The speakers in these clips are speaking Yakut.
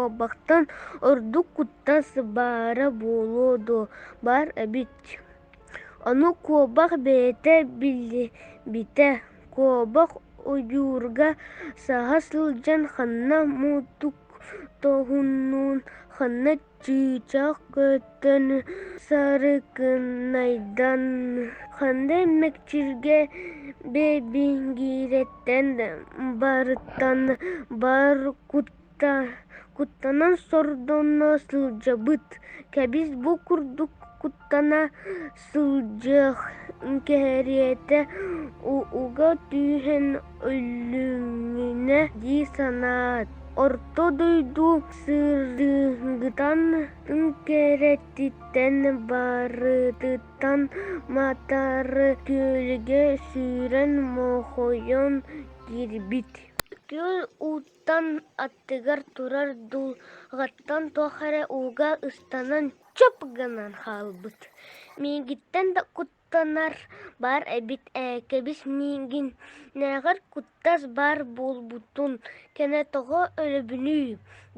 Куобахтан ордук куттас баара буолуо дуо, баар эбит. Ону куобах бэйэтэ билбитэ, куобах ойуурга саһа сылдьан ханна мутук тоһуннун, ханна чыычаах көтөн сарыкынайдан, ханна мэкчиргэ бэбингиирэттэн барыттан бар Куттанан сордоно сылдьабыт, кэбис бу курдук куттана сылдьыах кэриэтэ ууга түһэн өлүмүнэ дии санаат, орто дойду сырдыгыттан кэрэтиттэн барытыттан матары күөлгэ сүүрэн мохойон киирбит. Күөл Тан аттыгар турар дулҕаттан туох эрэ ууга ыстанан чоп гынан хаалбыт. Миигиттэн да куттанар баар эбит ээ, кэбис миигиннээҕэр куттас баар буолбутун кэнэ тоҕо өлөбүнүй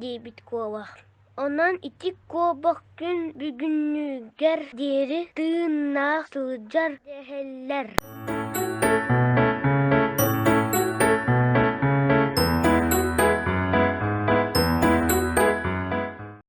диэбит куобах. Онон ити куобах күн бүгүнүгэр диэри тыыннаах сылдьар дэһэллэр.